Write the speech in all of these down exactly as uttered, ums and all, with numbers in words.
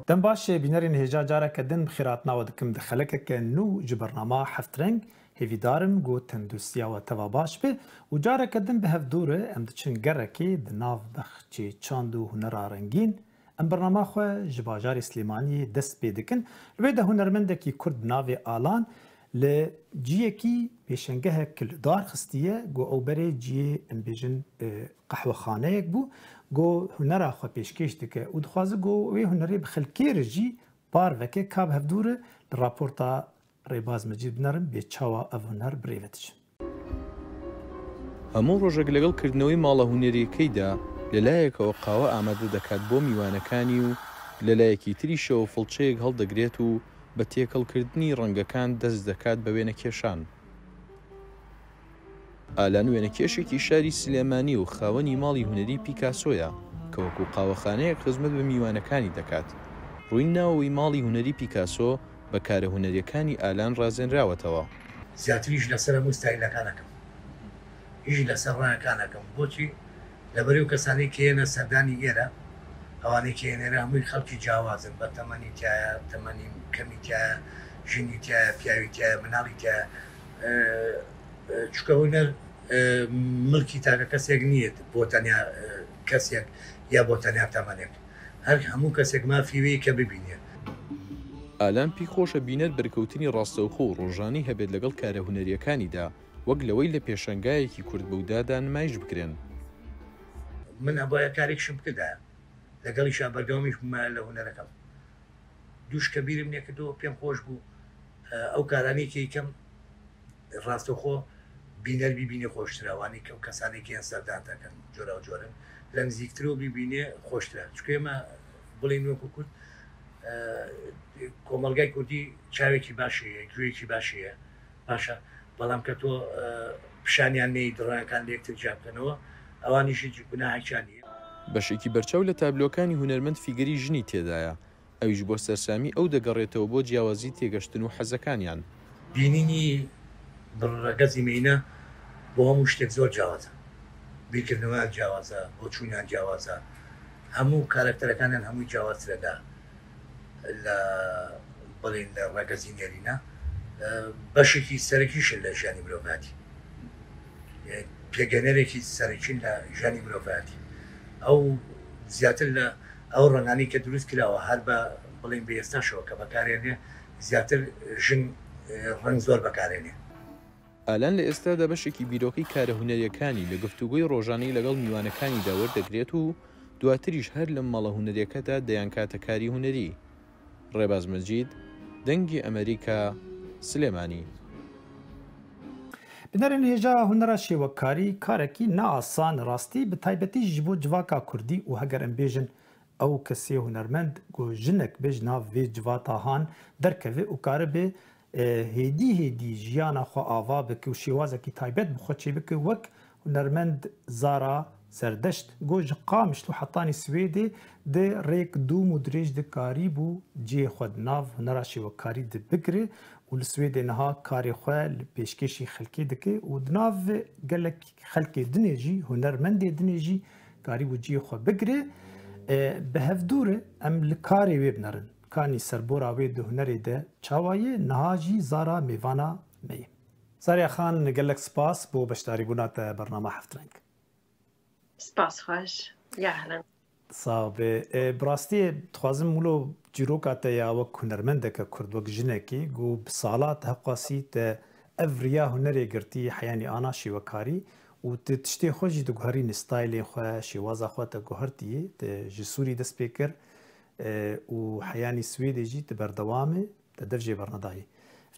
Dem baş e, bînerên hêja careke din bi xêr hatina we dikim di xelekeke nû ji bernama Heft Reng. Hêvîdar im ku tenduristiya we teva baş be û careke din bi hev dû re em diçin gerekê di nav bexçê çand û hunera rengîn. Em bernama xwe ji bajarê Silêmaniyê dest pê dikin. Li wê de hunermendekî Kurd bi navê Alan li ciyekî pêşengehek li dar xistiye, ku ew berê ciyê, em bêjin, e, qehwexaneyek bû, ku hunera xwe pêşkêş dike û dixwaze ku wê hunerê bi xelkê re jî parveke ka bi hevdû re. Li raporta Rêbaz Mecîd binerin bê çawa ev huner bi rê ve diçin. هەموو ڕۆژێک لەگەڵ کردنەوەی ماڵە هونەرییەکەیدا لە لایەکەوە قاوە ئامادە دەکات بۆ میوانەکانی و لە لایەکی تریشەوە فڵچەیەک هەڵدەگرێت و بە تێکەڵکردنی ڕەنگەکان دەست دەکات بە وێنەکێشان. ئالان وێنەکێشێکی شاری سلێمانی و خاوەنی ماڵی هونەری پیکاسۆیە کە وەکو قاوەخانەیەک خزمەت بە میوانەکانی دەکات. ڕووی ناوەوەی ماڵی هونەری پیکاسۆ بە کارە هونەریەکانی ئالان ڕازێنراوەتەوە. زیاتریش لەسەر هەموو ستایلەکانەکەم. ئیش لەسەر ڕەنگەکانەکەم. بۆچی؟ لەبەرەی و کەسانی کە یەنە سەردانی ئێرە، ئەوانەی کە یەنێرە هەمووی خەڵکی جیاوازن، بە تەمەنی تایە، تەمەنی کەمی تایە، ژنی تایە، پیاوی تایە، مناڵی تایە. ئە، ئە، چونکە هونەر، ئە، ملکی تاکە کەسێک نییە، بۆ تەنیا، ئە، کەسێک یا بۆ تەنیا تەمەنێک. هەر هەموو کەسێک مافی وەیە کە ببینێت. ئالان پێی خۆشە بینەر بەرکەوتنی ڕاستەوخۆ و ڕۆژانەی هەبێت لەگەڵ کارە هونەریەکانیدا، وەک لەوەی لە پێشەنگایەکی کورد بەودادا نمایش بکرێن. من ئەبایە کارێکشم بکردایە، لەگەڵیشا بەردەوامیش بمایە لە هونەرەکەم. دووش کە بیرم لێکردەوە پێم خۆش بوو. ئە، ئەو کارانەی کە یکەم ڕاستەوخۆ بینەر بیبینێ خۆشترە، ئەوانەی کە ئەو کەسانەی کە یان سەردان دەکەن جۆرا و جۆرن، لە نزیکترەوە بیبینێ خۆشترە. چونکە ئێمە بڵێن وەکو کورد، ئە، کۆمەڵگای کوردی چاوێکی باشەیە، گوێیەکی باشەیە، باشە، بەڵام کە تۆ، ئە، پیشانیان نەیت ڕەنگەکان لە یەکتر جیا بکەنەوە، ئەوانیش هیچ گوناهێکیان نییە. بەشێکی بەرچاو لە تابلۆکانی هونەرمەند فیگەری ژنی تێدایە، ئەویش بۆ سەرسامی ئەو دەگەڕێتەوە بۆ جیاوازی تێگەشتن و حەزەکانیان. بینینی ڕەگەزی مێینە بۆ هەموو شتێک زۆر جیاوازە، بیرکردنەوەیان جیاوازە، بۆچوونیان جیاوازە، هەموو کارەکتەرەکانیان هەمووی جیاوازترە لە، لە، بڵێن لە ڕەگەزی نێرینە. ئە، بەشێکی سەرەکیشن لە ژیانی مرۆڤاتی، پێگەنەرێکی سەرەکین لە ژیانی مرۆڤایەتی. ئەو زیاتر لە ئەو ڕەنگانی کە دروست کراوە، هەر بە، بڵێن بە ئێستاشەوە کە بەکارێنێ، زیاتر ژن، ئێ، ڕەنگ زۆر بەکارێنێ. ئالان لە ئێستادا بەشێکی بیرۆکەی کارە هونەریەکانی لە گفتوگۆی ڕۆژانەی لەگەڵ میوانەکانیدا وەردەگرێت و دواتریش هەر لە ماڵە هونەریەکەدا دەیان کاتە کاری هونەری. ڕێباز مەجید، دەنگی ئەمریکا، سلێمانی. بنەرێن هێژا هونەرا شێوەکاری کارێکی نەئاسان ڕاستی، بە تایبەتی ji bo civaka kurdî û heger em bêjin ew kesê hunermend ku jinek be ji nav vê civata han derkeve û karibe, e, hêdî hêdî jiyana xwe ava bike û şêwazekî taybet bi xwe çêbike wek hunermend Zara Serdeşt, ku ji Qamişlo hetanî Swêdê di rêk dûm û dirêj de karîbû cihê xwe di nav hunera şêwekarî de bigire û li Swêdê niha karê xwe li pêşkêşî xelkê dike û di nav gelek xelkê dinê jî, hunermendê dinê jî karîbû cihê xwe bigire. E, bi hevdû re em li karê wê binerin. Kanî serbora wê di hunerê de çawa ye, niha jî Zara mêvana me ye. Zarya Xan, gelek spas bo beşdarîbûna te bernama Heft Reng. Spas xweş. Ya helen. Sax be. E, bi rastî dixwazim wilo çîroka te ya wek hunermendeke Kurd, wek jinekî, ku bi sala te heqasî te ev riya hunerê girtî, heyanî ana şêwekarî û tu tiştê xwe jî diguherînî, staylê xwe, şêwaza xwe te guhertiyê, te ji Sûrî dest pê kir, e, û heyanî Swêdê jî tu berdewam î. Te dev jê bernedayî.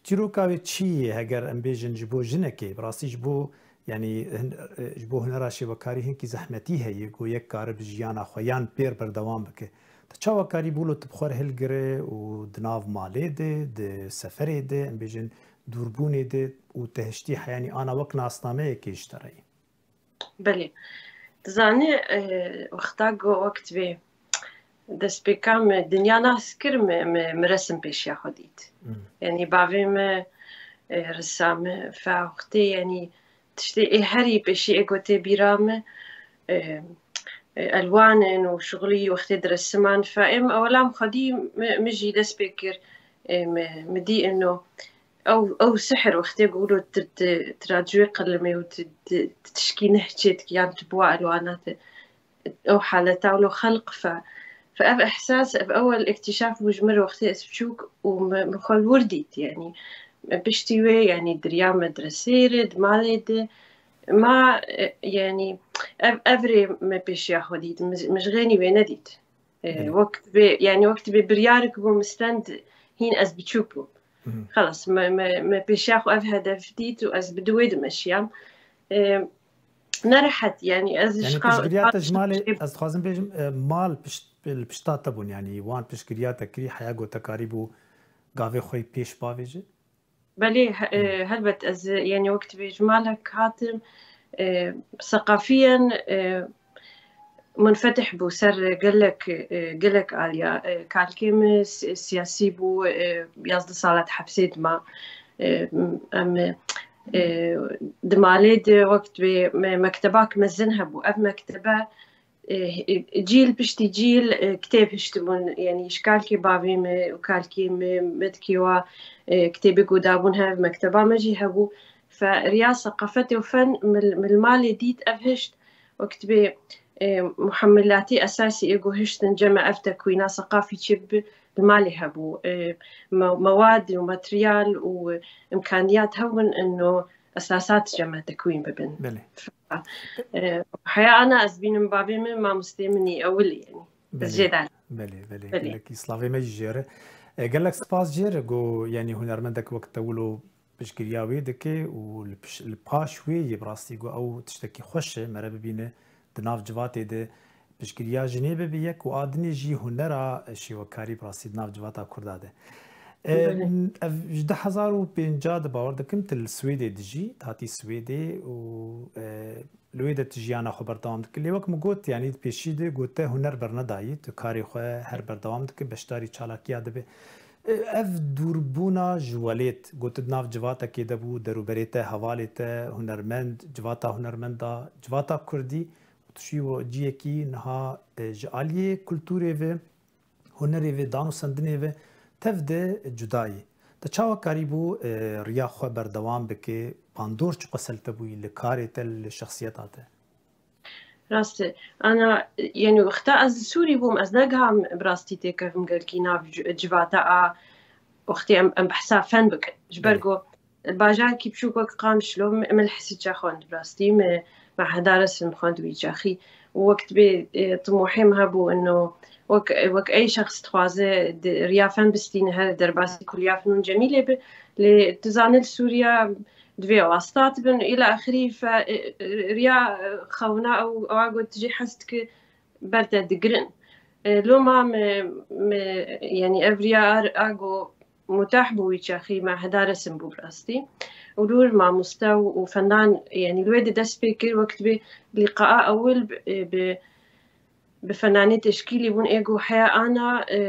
Çîroka wê çi ye, heger em bêjin ji bo jinekê, bi rastî ji bo, yanî hin-, e, ji bo hunera şêwekarî hinkî zehmetî heye, ku yek karibe jiyana xwe yan pêr berdewam bike. Te çawa karîbû lo tu bi xwe re hilgire û di nav malê de, di seferê de, em bêjin dûrbûnê de û te hiştî heyanî ana wek nasnameyekê ji te re ye? Belê. Dizanî, e, wexta ku wek divê destpêka min dinya nas kir, min, min, min resim pêşiya xwe dît. Hmm. Yanî bavê min, e, resam e, fa wextê, yanî tiştê ê herî pêşî ê ku tê bîra min, e, e, elwan in û şixulî wextê diresiman. Fa ê min ewela min xwedî min, min jî dest pê kir, e, min, min dî ino ew, ew sihir wextê ku wilo tu, tu, tu ra cûyê qelimê û tu, tu, tu tişkî nehçê dikî yan tu bi wa elwana tu, ew haleta wilo xelq fe. Fe ev ihsas, ev ewel îktîşaf bû ji min re wextê ez biçûk û me, me xwe li wir dît, yanî. Me piştî wê, yanî diriya medresê re, di malê de, ma, e, yanî ev, ev rê me pêşiya xwe dît, min, min ji xênî wê nedît. E, Belê. Wek divê, yanî wek divê biryarek bû min stend hîn ez biçûk bûm. Hı hı. Xelas, me, me, me pêşiya xwe ev hedef dît û ez bi dû wê dimeşiyam. E, ne rehet, yanî ez Yanî ji qa-, piştgiriya te ji malê, ez dixwazim bêjim, e, mal pişt, li pişta te bûn, yanî wan piştgiriya te kirî, heya ku te karîbû gavê xwe yî pêş bavêje? Belê, he-, e, helbet ez, e, yanî wek divê ji malek hatim, e, seqafiyen, e, munfetih bû ser gelek, e, gelek aliya. E, kalkê min si-, siyasî bû, e, yazdeh sala di hepsê dima. E, m-, em, e, di malê de wek divê me-, mektebak mezin hebû. Ev mektebe e, cîl piştî cîl, e, kitêb hiştibûn, yanî ji kalkê bavê min û kalkê min, min dikê wa, e, kitêbê ku dabûn hev, mekteba me jî hebû. Fe riya seqafetê û fen min, min li malê dît ev hişt, wek divê, e, muhemmilatî esasî ê ku hiştin cem me ev tekwîna seqafî çêbibe li malê hebû. E, me-, mewad û materyal û imkaniyat hebûn ino esasat cem me tekwîn bibin. Belê. E, heya ana ez bînim bavê min mamostê min î ewil, yanî. Ez Belê, jê dar. Belê, belê. Belê. Gelekî slavê me jî jê re. E, gelek spas jê re ku, yanî hunermendek wek te wilo piştgiriya wê dike û li piş-, li paş wê yê bi rastî ku ew tiştekî xweş e, mere bibîne di nav civatê de piştgiriya jinê bibe yek û a dinê jî hunera şêwekarî bi rastî di nav civata Kurda de. E, Belê. Ev ji du hezar û pênca de bawer dikim tu li Swêdê dijî, tu hatî Swêdê û, e, li wê de tu jiyana xwe berdewam dikî. Lê wek min got, yanî di pêşî de got te huner bernedayî, tu karê xwe her berdewam dikî, beşdarî çalakiya dibe. E, ev dûrbûna ji welêt, got tu di nav civatekê de bû, derûberê te, hevalê te, hunermend, civata hunermenda, civata Kurdî, û tu şî we ciyekî niha, e, ji aliyê kulturê ve, hunerê ve, dan û sendinê ve tev de cuda yî. Te çawa karîbû, e, riya xwe berdewam bike? Bandor çiqas li te bûyî, li karê te, li şexsiyeta te? Rast e. Ana, yanî wexta ez li Sûrî bûm, ez negiham bi rastî têkevim gelkî nav ci-, civata a wextê em, em behsa fen bikin. Ji ber Belê. ku Bajarekî biçûk wek Qamişlo, min, min li Hesî çax xwend bi rastî, min, min heda resim xwend wî çaxî. Û wek dibê, e, timûhê min hebû, ino wek, wek ey şexs dixwaze di riya fen bistîne, her derbasî kuliya Fenûn Cemîlê bi, lê tu zanî li Sûriya divê ew astat bin, îla axirî fe, e, e, riya, e, xewna ew, ewa got tu jê hez dike, ber te digirin. E, loma me, me, yanî ev riya ar-, a go mutah bû wî çaxî me heda resim bû bi rastî. Û lûr mamoste û, û fenan, yanî li wê de dest pê kir, wek dibê lîqaa ewil bi, e, bi, bi fenanê teşkîlî bûn ê ku heya ana, e,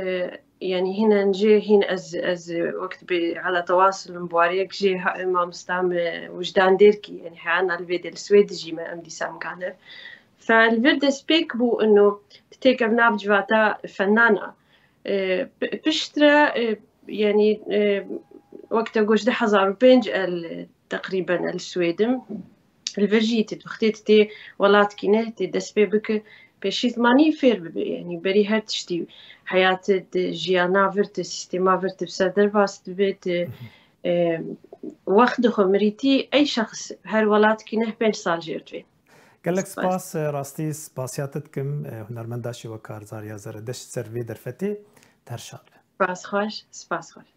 yanî hîn en jê hîn ez, ez wek dibê ala tewasul in bi wariyek jê ha-, mamosta me wijdan dêr kî, yanî heya ana li vê de li Swêd dijî me em dîsa mikanev. Fe li vir destpêk bû ino têkev nav civata fenana. E, pi-, piştre, e, yanî, e, wek te got, du hezar û pênc el teqrîben el Swêd im. Li vir jî tu wextê tu tê welatkî ne, tê dest pê bike, pêşî zimanî fêr bibe. Yanî berî her tiştî heyat di jiyana vir, di sîstema vir, tu bi ser derbas dibe, tu, e, wext dixwe mirîtî, ey şexs her welatkî neh pênc sal jêr divê. Gelek Spas. spas, e, rastî spasiya te dikim, e, hunermenda şêwekar Zarya Zerdeşt ser vê derfetê, te her şad be. Spas xweş, spas xweş.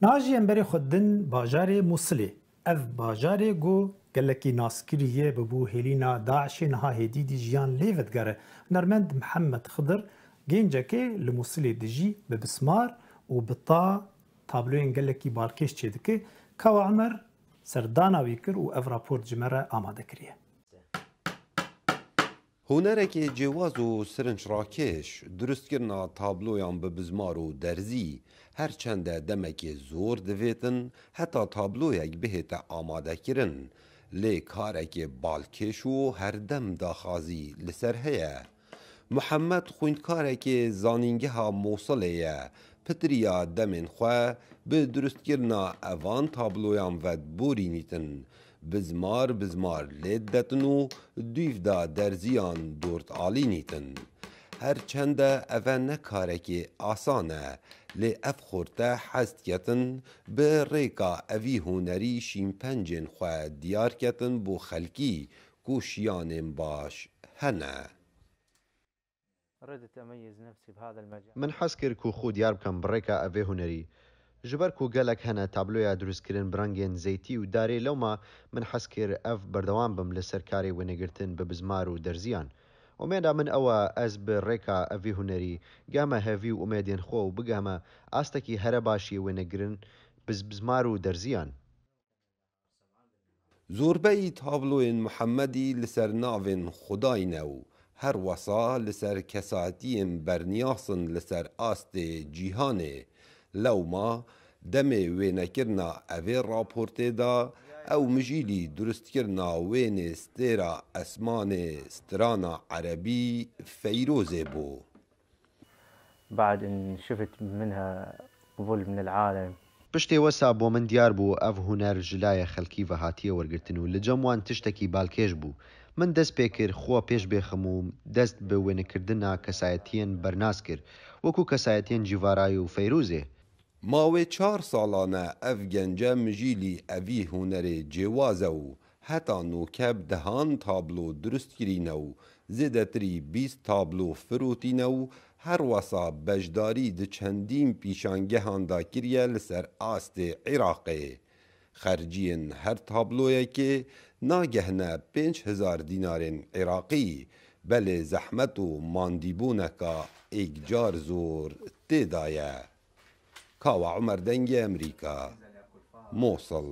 Niha jî em berê xwe din bajarê Mûsilê. Ev bajarê ku gelekî naskirî ye, bi bo hêlîna DAIŞê niha hêdî dî jiyan lê vedigere. Hunermend Mihemed Xidir, gencekê li Mûsilê dijî, bi bismar û bi ta tabloyên gelekî balkêş çêdike. Kawa Umer serdana wî kir û ev raport ji me re amade kiriye. Hunerekê cêwaz û sirinçrakêş, durustkirina tabloyan bi bizmar û derzî, her çende demekê zor divêtin heta tabloyek bihête amadekirin, lê karekê balkêş û herdem daxazî li ser heye. Muhammed xwîndkarekê Zanîngeha Mosilê ye, pitiriya demên xwe bi durustkirina evan tabloyan ve diborînîtin. Bizmar bizmar lê didetin û dûv da derziyan dor dialînîtin. Her çende eve ne karekê asan e, lê ev xorte hez diketin bi rêka evî hunerî şînpencên xwe diyar ketin bo xelkî ku şiyanên baş hene. Min hez kir ku xwe diyar bikim bi rêka evê hunerî. Ji ber ku gelek hene tabloya dirustkirin bi rengên zeytî û darê, lewma min hez kir ev berdewam bim li ser karê wênegirtin bi bizmar û derziyan. Umêda min ew e ez bi rêka evî hunerî gehme hevî û umêdên xwe û bigehme astekî here baş yê wênegirin bi bizmar û derziyan. Zorbeyî tabloyên Muhemmedî li ser navên Xwedayî ne û her wesa li ser kesatiyên berniyas in li ser astê cîhanê. Lewma demê wênekirina evê raportê de ew mijîlî durustkirina wênê stêra esmanê strana erebî Feyrozê bû. بعد إن شفت منها قبول من العالم. Piştê wesa bo min diyar bû ev huner ji layê xelkî ve hatiye wergirtin û li cem wan tiştekî balkêş bû. Min dest pê kir xwe pêş bêxim û dest bi wênekirina kesayetiyên bernas kir, wekû kesayetiyên Cîvarayê û Feyrûzê. Mawê çar salan e ev gence mijîlî evî hunerê cêwaz e û heta nûke bi dehan tablo durust kirîne û zêdetirî bîst tablo firotîne û her wesa beşdarî di çendîn pîşangehan de kiriye li ser astê Iraqê. Xerciyên her tabloyekê nagehne pênc hezar dînarên Iraqî, belê zehmet û mandîbûneka êkcar zor tê de ye. Kawa Umer Dengê Emerîka, Mosil.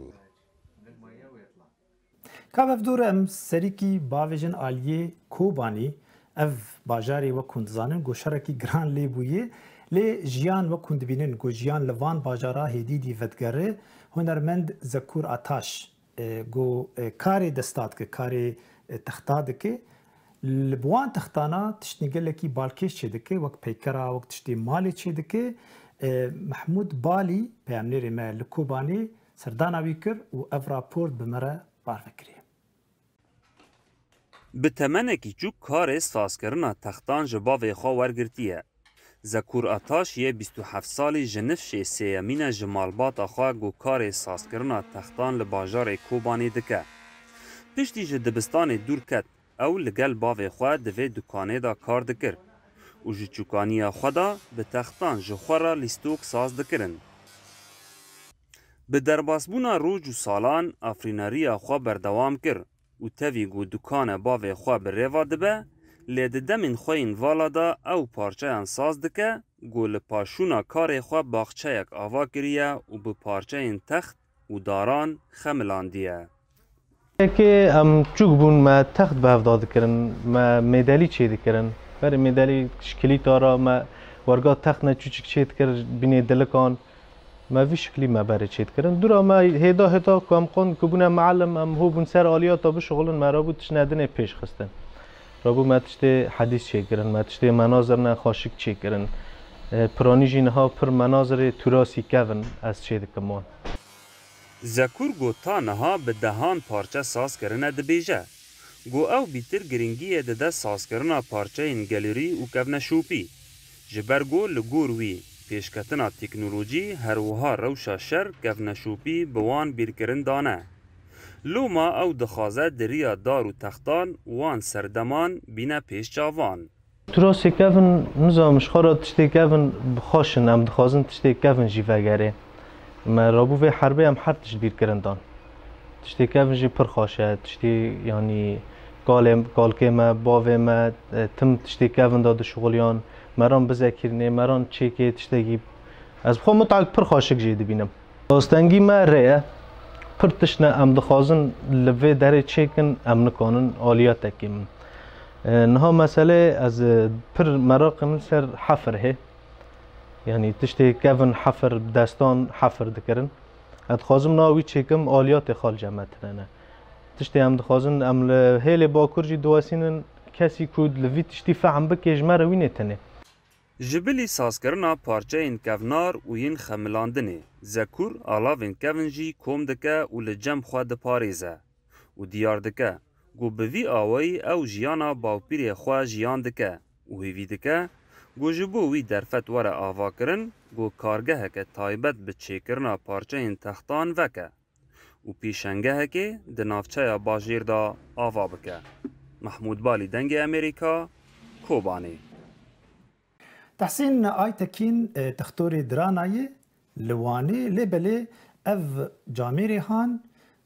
Ka vevdor em serîkî bavêjin aliyê Kobanî, ev bajarê wek hûn dizanin ku şerekî giran lê bûye, lê jiyan wek hûn dibînin ku jiyan li van bajara hêdî dî vedigere, hunermend Zekûr Ataş, e, ku, e, karê desta dike, karê, e, texta dike. Li bi wan textana tiştên gelekî balkêş çêdike, wek peykera, wek tiştê malê çêdike. E, Mehmûd Balî, peyamnêrê me li Kobanê, serdana wî kir û ev raport bi me re parve kiriye. Bi temenekî çûk karê sazkirina textan ji bavê xwe wergirtiye. Zekûr Ataş yê bîst û heft salî ji Nifşê sêyemîn e ji malbata xwe ku karê sazkirina textan li bajarê Kobanê dike. Piştî ji dibistanê dûr ket, ew li gel bavê xwe di vê dukanê de kar dikir û ji çûkaniya xwe de bi textan ji xwe re lîstok saz dikirin. Bi derbasbûna roj û salan afirîneriya xwe berdewam kir û tevî ku dukane bavê xwe bi rêva dibe, lê di demên xwe yên vala de ew parçeyan saz dike ku li paşûna karê xwe baxçeyek ava kiriye û bi parçeyên text û daran xemilandiye. Yekê em çûk bûn, me text bi hev de dikirin, me mêdelî çê dikirin. Berê mêdelî şikilî tara me werga text ne çûçik çê dikir bînê dilikan. Me vî şiklî me berê çê dikirin. Dûra me hêda hêda ku em xwend ku bûne meelim, em hû bûn ser aliyata bişuxulin, me rabû tiştine dinê pêş xistin. Rabû me tiştê hedîs çêkirin, me tiştê menazirine xaşik çêkirin. E, piranî jî niha pir menazirê turasî kevin ez çê dikim wan. Zekûr ku ta niha bi dehan parçe saz kirine dibêje ku ew bîtir giringiyê dide sazkirina parçeyên gelêrî û kevneşopî. Ji ber ku li gor wî pêşketina teknolojî her wiha rewşa şer kevneşopî bi wan bîrkirin dane. Loma ew dixwaze di riya dar û textan wan serdeman bîne pêş çavan. Turasê kevin, nizanim ji xwe re tiştê kevin xweş in, em dixwazin tiştê kevin jî vegerê. Me rabû vê herbê em her tişt bîr kirin dan. Tiştê kevin jî pir xweş e. Tiştê, yanî, kalê, kalkê me, bavê me, e, tim tiştê kevin de dişuxuliyan. Me ran bizekirînê, me ran çêkê tiştekî. Ez bi xwe mutlak pir xweşik jê dibînim. Astengî me rê ye. Pir tişt ne em dixwazin li vê derê çêkin, em nikanin aliya tekê min. E, niha meselê ez, e, pir meraqê min ser hefir hê. Yanî tiştê kevin hefir, bi destan hefir dikirin. Ez dixwazim niha wî çêkim, aliyatê xal cem me tine ne. Tiştê em dixwazin, em li hêlê Bakur jî diwesînin, kesî ku li vî tiştî fehm bike, ji me re wî nê tenê. Ji bilî sazkirina parçeyên kevnar û yên xemilandinê, Zekur alavên kevin jî kom dike û li cem xwe diparêze û diyar dike ku bi vî awayî ew jiyana bawpîrê xwe jiyan dike û hêvî dike ku ji bo wî derfet were avakirin ku kargeheke taybet bi çêkirina parçeyên textan veke û pêşengehekê di navçeya bajêr de ava bike. Mehmûd Balî, Dengê Amerîka, Kobanê. Tehsîn Aytekîn, e, dixtorê dirana ye li Wanê, lê belê ev camêrê han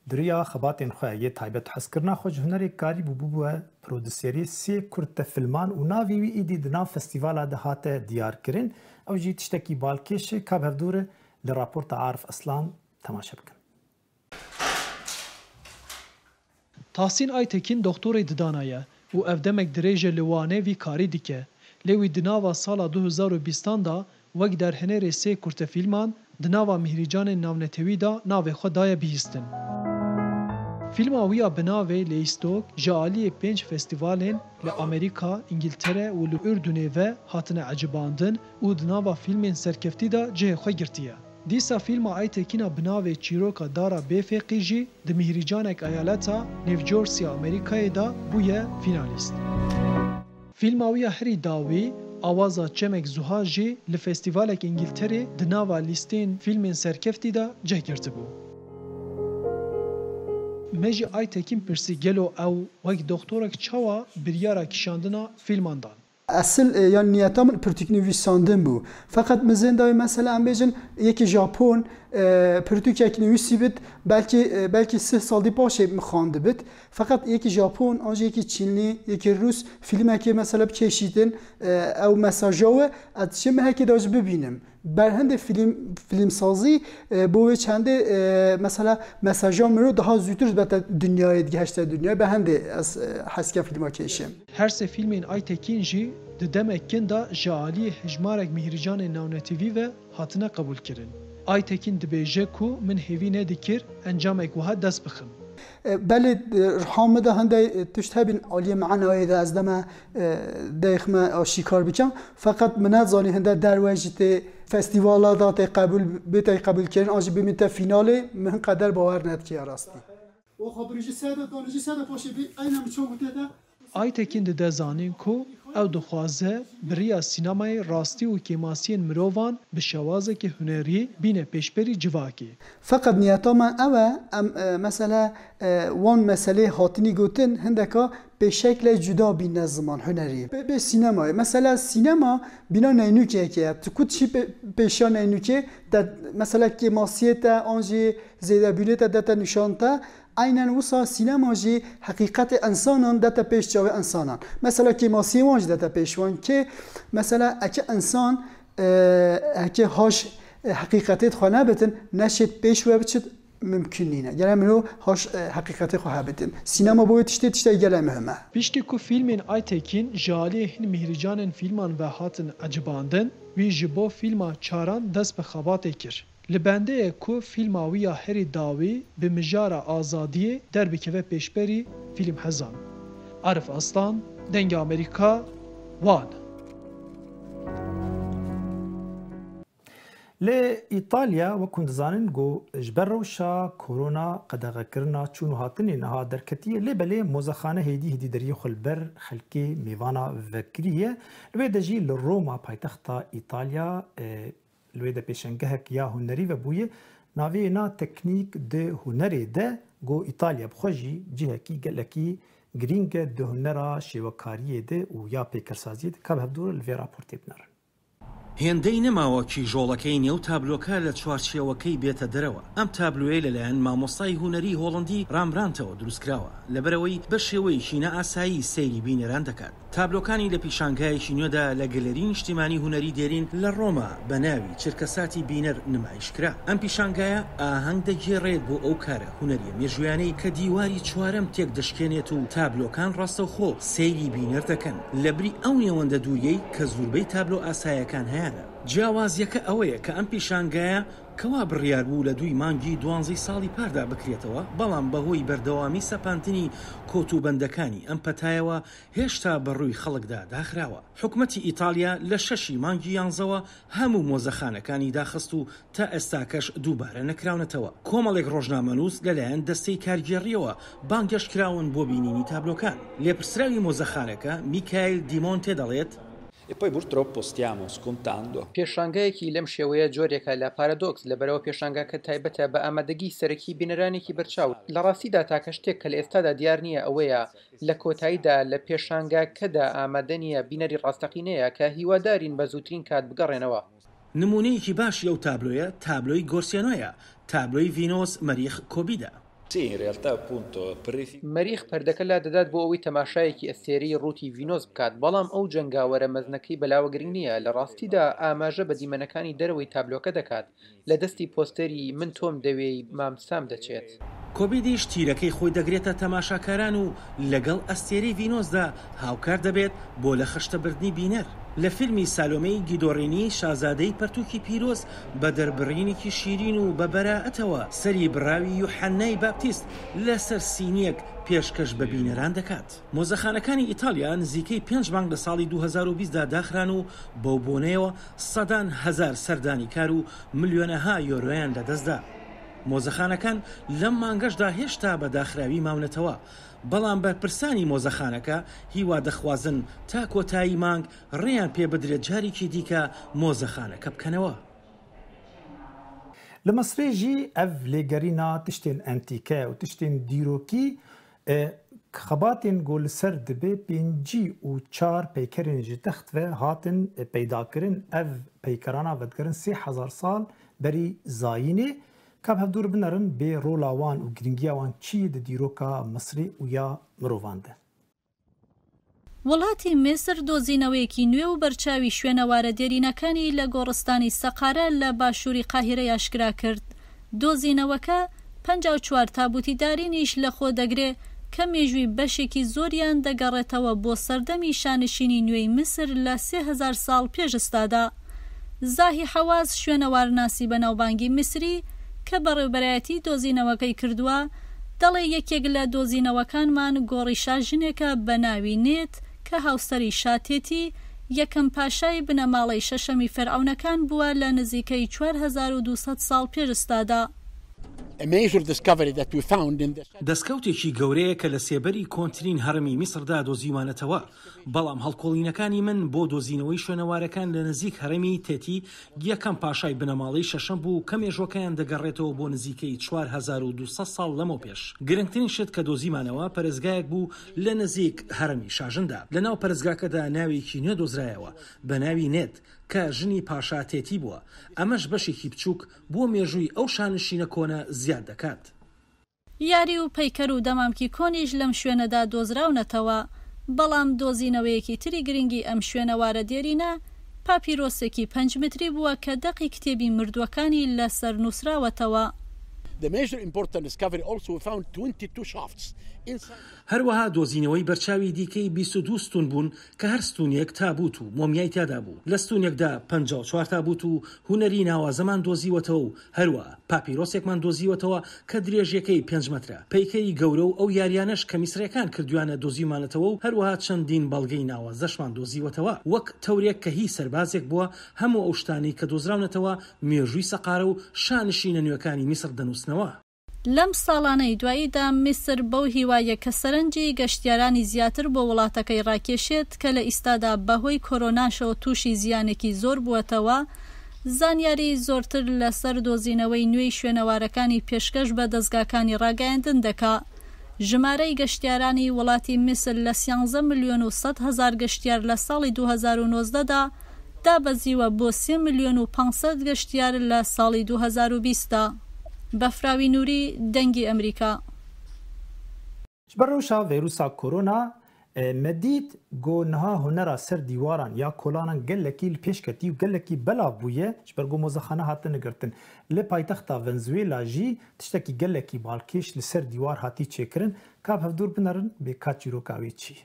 di riya xebatên xwe yê taybet û hezkirina xwe ji hunerê karîbû bûbûye prodûserê sê kurte filman û navê wî îdî di nav festîvala de hate diyarkirin. Ew jî tiştekî balkêş e, ka bi hevdû re li raporta Arif Aslan temaşe bikin. Tahsîn Aytekîn doxtorê didana ye û ev demek dirêj e li Wanê vî karî dike. Lê wî di nava sala du hezar û bîstan de wek derhênerê sê kurtefîlman di nava mîhrîcanên navnetewî de navê xwe daye bihîstin. Fîlma wî ya bi navê Leistok ji aliyê pênc festîvalên li Amerîka, Îngiltere û li Urdunê ve hatine ecibandin û di nava fîlmên serkeftî de cihê xwe girtiye. Dîsa fîlma Aytekîn a bi navê Çîroka Dara Bêfêqî jî di mîhrîcanek eyaleta New Jersey ya Amerîkayê de bûye fînalîst. Fîlma wî ya herî dawî, Awaza Çemek Zuha jî li festîvalek Îngilterê di nava lîsteyên fîlmên serkeftî de cih girtibû. Me ji Aytekîn pirsî, gelo ew wek doxtorek çawa biryara kişandina fîlman dan? Esil, e, yan niyeta min pirtûknivîsandin bû. Feqet min zên dayê mesela em bêjin yekî Japon, e, pirtûkek nivîsî bit, belkî, e, belkî sih sal dî paşê min xwendibit. Feqet yekî Japon, an jî yekî Çînlî, yekî Rûs fîlmekê mesela bikêşîtin, e, ew mesaja we, ez çi mehekê de jî bibînim. Berhindê fîlm, fîlmsazî, e, bo wê çendê, e, mesela mesaja mirov daha zûtir bete dinyayê, digihişte dinyayê. Berhindê ez, e, hez dikem fîlma kêşim. Her sê fîlmên Aytekîn jî di demek kin de ji aliyê hejmarek mîhrîcanên navnetewî ve hatine qebûlkirin. Aytekîn dibêje ku min hêvî nedikir encamek wiha dest bixim. E, belê, e, riha min de hindê, e, tişt hebin aliyê manayê de ez deme, e, deyx me aşîkar bikim. Feqet min nezanî hinde derve jî tê festîvala de tê qebûl, bê tê qebûlkirin, an jî bimîte fînalê, min hinqeder bawer nedike ya rastî. O xwe birî ji sede, danê ji sede paşê bî, eyne min çawa gotê de. Aytekîn dide zanîn ku ew dixwaze bi riya sînemayê rastî û kêmasiyên mirovan bi şewazekî hunerî bîne pêşberî civakê. Feqet niyeta me ew e, em, e, mesela, e, wan meselê hatinî gotin, hindeka pêşekle cuda bîne ziman hunerî. Bê, bê sînemayê. Mesela sînema bîna neynûkê yekê ye. Tu ku çî pê-, pêşiya neynûkê, te, mesela kêmasiyê te, an jî zêdebûnê te, de te nîşan te, Eynen wisa sînema jî heqîqetê însanan dete pêş çavê însanan. Mesela kêmasiyê wan jî dete pêş wan kê, mesela eke însan, e, eke haş, e, heqîqetê xwe nebitin, neşêt pêş we biçit, mimkun nîne. Gele mirov haş, e, heqîqetê xwe hebitin. Sînema bo wê tiştê tiştê gelek muhim e. Piştî ku fîlmên Aytekîn ji aliyê hin mîhrîcanên fîlman ve hatin ecibandin, wî ji bo fîlma çaran dest bi xebatê kir. Li bendê ye ku fîlma wî ya herî dawî bi mijara Azadiyê derbikeve pêşberî fîlmhezan. Arif Aslan, Dengê Amerîka, Wan. Lê Îtalya, wek hûn dizanin, ku ji ber rewşa korona qedexekirina çûn û hatinê niha derketiye, lê belê mozexane hêdî hêdî deriyê xwe li ber xelkê mêvana vekiriye. Li wê de jî li Roma, paytexta Îtalya, e, Li wê de pêşengehek ya hunerî vebûye. Navê na teknîk di hunerê de ku Îtalya bi xwe jî cihekî gelekî girîng e di hunera şêwekariyê de û ya pêkirsaziyê de, ka bi hevdû re li vê raportê binerin. هێندەی نەماوە کیژۆڵەکەی نێو تابلۆکە لە چوارچێوەکەی بێتە دەرەوە. ئەم تابلۆیە لەلایەن مامۆستای هونەری هۆڵەندی ڕامبرانتەوە دروستکراوە، لە بەرەوەی بە شێوەیەکی نائاسایی سەیری بینەران دەکات. تابلۆکانی لە پیشانگایەکی نوێدا لە گەلەری نیشتیمانی هونەری دێرین لە ڕۆما بە ناوی چرکەساتی بینەر نمایش کرا. ئەم پیشانگایە ئاهەنگ دەگێڕێت بۆ ئەو کارە هونەریە مێژوویانەی کە دیواری چوارەم تێک دەشکێنێت و تابلۆکان ڕاستەوخۆ سەیری بینەر دەکەن، لە بری ئەو نێوەندە دووریەی کە زوربەی تابلۆ ئاسایەکان هەیانە. جیاوازیەکە ئەوەیە کە ئەم پیشانگایە کەوا بڕیار بوو لە دووی مانگی دوانزەی ساڵی پاردا بکرێتەوە، بەڵام بەهۆی بەردەوامی سەپاندنی کۆتوبەندەکانی ئەم پەتایەوە هێشتا بەڕووی خەڵکدا داخراوە. حکومەتی ئیتالیا لە شەشی مانگی یانزەوە هەموو مۆزەخانەکانی داخست و تا ئێستاکەش دووبارە نەکراونەتەوە. کۆمەڵێک ڕۆژنامەنووس لەلایەن دەستەی کارگێڕیەوە بانگێشت کراون بۆ بینینی تابلۆکان. لێپرسراوی مۆزەخانەکە میکایل دیمۆنتێ دەڵێت، E poi purtroppo stiamo scontando. پێشانگایەکی لەم شێوەیە جۆرێکە لە پارادۆکس، لەبەرەوە پێشانگاکە تایبەتە بە ئامادەگی سەرەکی بینەرانێکی بەرچاو. لە ڕاستیدا تاکە شتێک کە لە ئێستادا دیار نییە ئەوەیە لە کۆتاییدا لە پێشانگاکەدا ئامادە نییە، بینەری ڕاستەقینەیە کە هیوادارین بە زووترین کات بگەڕێنەوە. نمونەیەکی باشی ئەو تابلۆیە تابلۆی گۆرسێنۆیە، تابلۆی ڤینۆس مەریخ کۆبیدە. Sì, in realtà appunto per rifi- مەریخ پەردەکە لا دەدات بۆ ئەوەی تەماشایەکی ئەستێرەی ڕووتی ڤینۆس بکات، بەڵام ئەو جەنگاوەرە مەزنەکەی بەلاوە گرنگ نییە. لە ڕاستیدا ئاماژە بە دیمەنەکانی دەرەوەی تابلۆکە دەکات، لە دەستی پۆستەری من تۆم دەوێی مام سام دەچێت. کۆبیدیش تیرەکەی خۆی دەگرێتە تەماشاکاران و لەگەڵ ئەستێرەی ڤینۆسدا هاوکار دەبێت بۆ لە خشتەبردنی بینەر. لە فیلمی سالۆمەی گیدۆڕینی شازادەی پەرتووکی پیرۆز بە دەربڕینێکی شیرین و بە بەرائەتەوە سەری بڕاوی یوحەنای باپتیست لەسەر سینیەک پێشکەش بە بینەران دەکات. مۆزەخانەکانی ئیتالیا نزیکەی پێنج مانگ لە ساڵی دوو هەزار و بیست دا داخران و بەو بۆنەیەوە سەدان هەزار سەردانیکار و ملیۆنەها یۆرۆیان لەدەستدا. مۆزەخانەکان لەم مانگەشدا هێشتا بە داخراوی ماونەتەوە، بەڵام بەرپرسانی مۆزەخانەکە هیوا دەخوازن تا کۆتایی مانگ ڕێیان پێ بدرێت جارێکی دیکە مۆزەخانەکە بکەنەوە. Li Misrê jî ev lêgerîna tiştên entîke û tiştên dîrokî, e, xebatên ku li ser dibe pêncî û çar peykerên ji text ve hatin, e, peydakirin. Ev peykerana vedigerin sê hezar sal berî zayînê. Ka bi hevdûr binerin bê rola wan û girîngiya wan çi ye di dîroka Misrê û ya mirovan de. وڵاتی میسر دۆزینەوەیەکی نوێ و بەرچاوی شوێنەوارە دێرینەکانی لە گۆڕستانی سەقارە لە باشووری قاهیرەی ئاشکرا کرد. دۆزینەوەکە پەنجا و چوار تابوتی دارینیش لە خۆ دەگرێ کە مێژووی بەشێکی زۆریان دەگەڕێتەوە بۆ سەردەمی شانشینی نوێی میسر لە سێ هەزار ساڵ پێش ئێستادا. زاهی حەواز شوێنەوارناسی بەناوبانگی میسری کە بەڕێوەبەرایەتی دۆزینەوەکەی کردووە، دەڵێ یەکێک لە دۆزینەوەکانمان گۆڕی شاژنێکە بە ناوی نێت کە هاوسەری شاتێتی، یەکەم پاشای بنەماڵەی شەشەمی فەرعەونەکان بووە لە نزیکەی چوار هەزار و دوو سەد ساڵ پێش ئێستادا. A major discovery that we found in the دەستکەوتێکی گەورەیە کە لە سێبەری کۆنترین هەڕەمی میسردا دۆزیوانەتەوە، بەڵام هەڵکۆڵینەکانی من بۆ دۆزینەوەی شوێنەوارەکان لە نزیک هەرەمی تێتی یەکەم پاشای بنەماڵەی شەشەم بوو کە مێژووەکەیان دەگەڕێتەوە بۆ نزیکەی چوار هەزار و دوو سەد ساڵ لەمەو پێش. گرنگترین شت کە دۆزیمانەوە پەرستگایەک بوو لە نزیک هەرەمی شاژندا. لە ناو پەرستگاکەدا ناوێکی نوێ دۆزرایەوە بە ناوی نێت کە ژنی پاشا تێتی بووە. ئەمەش بەشێکی بچووک بۆ مێژووی ئەو شانشینە کۆنە زیاد دەکات. یاری و پەیکەر و دەمامکی کۆنیش لەم شوێنەدا دۆزراونەتەوە، بەڵام دۆزینەوەیەکی تری گرنگی ئەم شوێنەوارە دێرینە پاپیرۆسێکی پەنج متری بووە کە دەقی کتێبی مردووەکانی لەسەر نووسراوەتەوە. The major important discovery also we found twenty-two shafts inside. هەروەها دۆزینەوەی بەرچاوی دیکەی بیست و دوو ستون بوون کە هەر ستونێک تابوت و مۆمیای تیادا بوو. لە ستونێکدا پەنجا و چوار تابوت و هونەری ناوازەمان دۆزیوەتەوە و هەروەها پاپیرۆسێکمان دۆزیوەتەوە کە درێژیەکەی پێنج مەترە. پەیکەری گەورە و ئەو یاریانەش کە میسرەکان کردویانە دۆزیمانەتەوە و هەروەها چەندین بەڵگەی ناوازەشمان دۆزیوەتەوە، وەک تەورێک کە هی سەربازێک بووە، هەموو ئەو شتانی کە دۆزراونەتەوە مێژووی سەقارە و شانشینە نوێکانی میسر دەنووسنەوە. لەم ساڵانەی دواییدا میسر بەو هیوایە کە سەرنجی گەشتیارانی زیاتر بۆ وڵاتەکەی ڕاکێشێت کە لە ئیستادا بەهۆی کۆرۆناشەوە تووشی زیانێکی زۆر بووەتەوە، زانیاری زۆرتر لەسەر دۆزینەوەی نوێی شوێنەوارەکانی پێشکەش بە دەزگاکانی ڕاگەیاندن دەکا. ژمارەی گەشتیارانی وڵاتی میسر لە سیانزە ملیۆن و سەد هەزار گەشتیار لە ساڵی دوو هەزار و نۆزدە دا دابەزیوە بۆ سێ ملیۆن و پانسەد گەشتیار لە ساڵی دوو هەزار و بیست دا. بەفراوی نوری، دەنگی ئەمریکا. Ji ber rewşa vîrusa korona, e, me dît ku niha hunera ser dîwaran ya kolanan gelekî li pêş ketî û gelekî belav bûye, ji ber ku mozexane hatine girtin. Li paytexta Venezuela jî tiştekî gelekî balkêş li ser dîwar hatî çêkirin. Ka bi hevdûr binerin bê ka çîroka wê çi ye.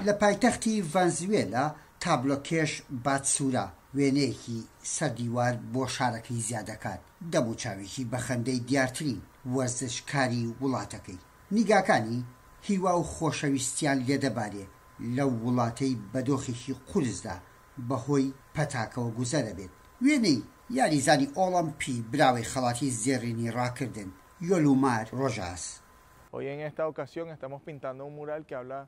لە پایتەختی ڤەنزوێلا، تابلۆکێش باتسورا وێنەیەکی سەر دیوار بۆ شارەکەی زیاد دەکات. دەموچاوێکی بە خەندەی دیارترین وەرزشکاری وڵاتەکەی. نیگاکانی هیوا و خۆشەویستیان لێدەبارێ لەو وڵاتەی بە دۆخێکی قورسدا بەهۆی پەتاکەوە گوزەر دەبێت. وێنەی یاریزانی ئۆڵەمپی براوەی خەڵاتی زێڕینی ڕاکردن، یۆلومار ڕۆژاس. Hoy en esta ocasión estamos pintando un mural que habla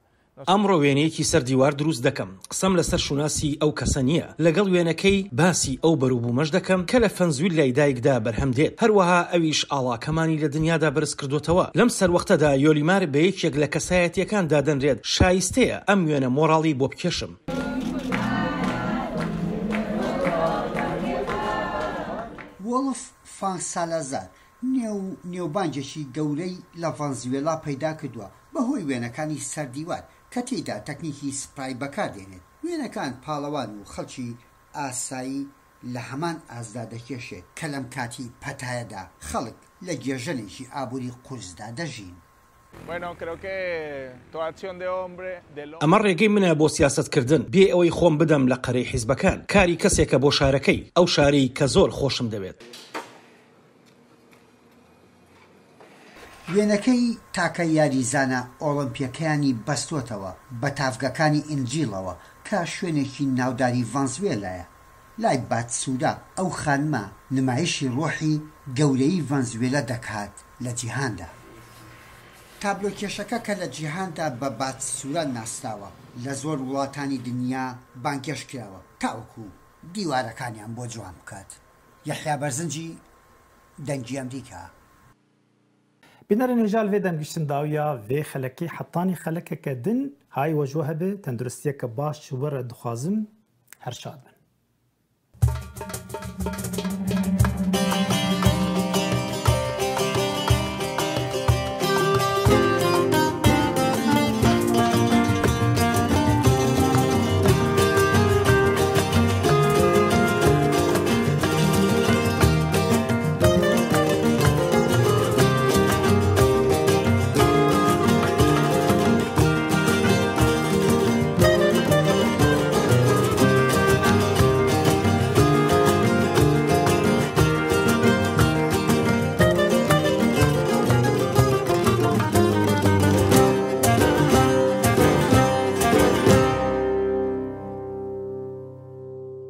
ئەمڕۆ وێنەیەکی سەر دیوار دروست دەکەم. قسەم لەسەر شوناسی ئەو کەسە نییە. لەگەڵ وێنەکەی باسی ئەو بەروبوومەش دەکەم کە لە فەنزویلای دایکدا بەرهەم دێت. هەروەها ئەویش ئاڵاکەمانی لە دنیادا بەرز کردوتەوە. لەم سەروەختەدا یۆلیمار بە یەکێک لە کەسایەتیەکان دادەنرێت. شایستەیە ئەم وێنە مۆراڵی بۆ بکێشم. وۆڵف فانسالازار نێو نێوبانجێکی گەورەی لە ڤەنزوێلا پەیدا کردووە بەهۆی وێنەکانی سەردیوار کە تێیدا تەکنیکی سپرای بەکاردێنێت. وێنەکان پاڵەوان و خەڵکی ئاسایی لە هەمان ئازدا دەکێشێت کە لەم کاتی پەتایەدا خەڵک لە گێژەنێکی ئابووری قورسدا دەژین. Bueno, creo que toda acción de hombre, del ئەمە ڕێگەی منە بۆ سیاسەتکردن بێ ئەوەی خۆم بدەم لە قەرەی حیزبەکان. کاری کەسێکە بۆ شارەکەی، ئەو شارەی کە زۆر خۆشم دەوێت. وێنەکەی تاکە یاریزانە ئۆڵمپیەکەیانی بەستۆتەوە بە تاڤگەکانی ئینجیڵەوە کە شوێنێکی ناوداری ڤەنزوێلایە. لای باتسودا ئەو خانمە نمایشی ڕۆحی گەورەی ڤەنزوێلە دەکات لە جیهاندا. تابلۆکێشەکە کە لە جیهاندا بە باتسورا ناسراوە، لە زۆر وڵاتانی دنیا بانگێشت کراوە تاوەکو دیوارەکانیان بۆ جوان بکات. یەحیا بەرزنجی، دەنگی ئەمریکا. Bînerên hêja li vê demgiştin dawiya vê xelekê hetanî xelekeke din hay we ji we hebe, tenduristiyeke baş ji we re dixwazim. Her şad bin.